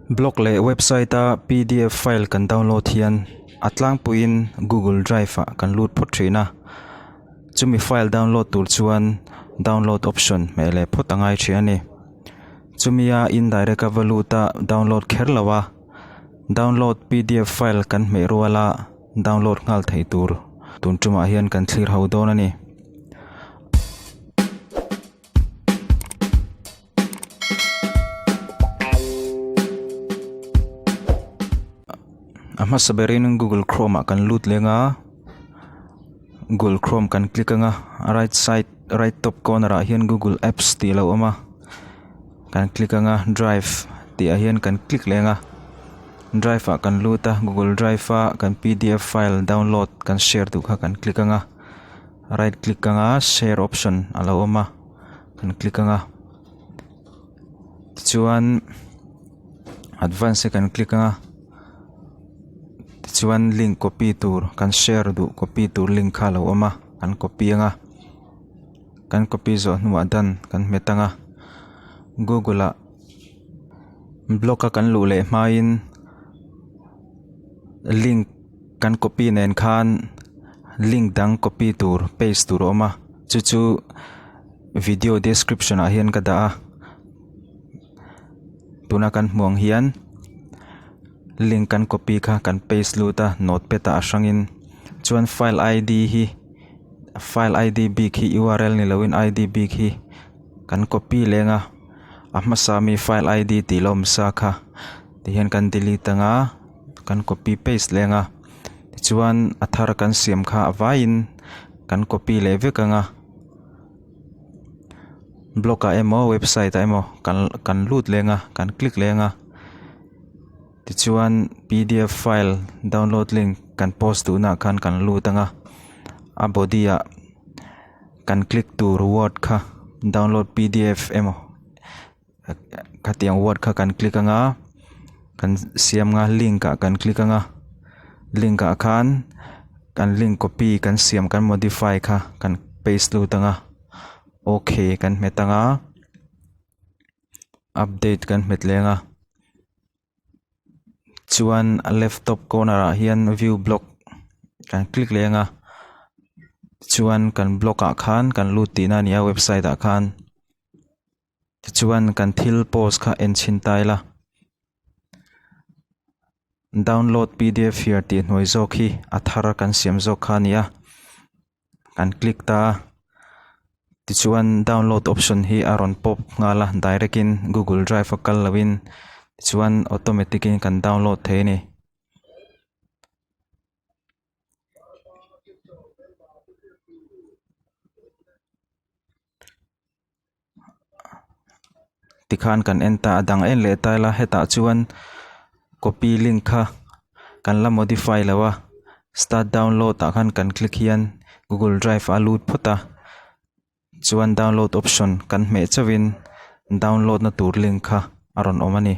Blog leh website a pdf file kan download hian a tlangpuiin Google Drive ah kan lut phawt thin a, chumi file download tur chuan download option hmeh leh phawt a ngai thin a ni. Chumi a indirect a va lut a download kher lo a, download pdf file kan hmeh rual a download nghal thei tur tun tumah hian kan thlir ho dawn a ni. A hmasa berin Google Chrome ah kan lut leng a, Google Chrome kan click anga right side right top corner ah hian Google Apps tih a lo awm a, kan click anga drive tih ah hian kan click leng a, drive ah kan lut a Google Drive a kan pdf file download kan share duh kha kan click anga right click anga share option a lo awm a. Kan click anga tichuan advance hi kan click anga tichuan link copy tur kan share duh copy tur link kha a lo awm a kan copy anga kan copy zawh hnuah done kan hmet anga google ah blog a kan luh leh hmain link kan copy nen khan link dang copy tur paste tur a awm a chu chu video description ah hian ka dah a tuna kan hmuh ang hian link kan copy kha kan paste lut a notepad ah a hrangin chuan file id hi file id bik hi url ni loin id bik hi kan copy leng a a hmasa mi file id tih la awm sa kha tihian kan delete anga kan copy paste leng a tichuan a thar kan siam kha a vaiin kan copy leh vek anga. Blog ah emaw website ah emaw kan kan lut leng a kan click leng a tichuan pdf file download link kan post duhna ah khan kan lut ang a a body ah kan click tur word kha download pdf emaw khatiang word kha kan click ang a kan siam ang a link ah kan click ang a link ah khan kan link copy kan siam kan modify kha kan paste lut ang a okay kan hmet ang a update kan hmet leng a chuan a left top corner ah hian view blog kan click leng a chuan kan blog ah khan kan lut tihna a ni a website ah khan. Tichuan kan thil post kha en chhin ta ila download pdf here tih hnuai zawk hi a thar kan siam zawk kha a ni a kan click ta a tichuan download option hi a rawn pop nghal a direct in google drive a kal loin tichuan automatic in kan download thei a ni. Tikhan kan en ta a dang en leh ta ila hetah chuan copy link kha kan la modify lo a start download ah khan kan click hian google drive a lut phawt a chuan download option kan hmeh chauhin download na tur link kha a rawn awm a ni.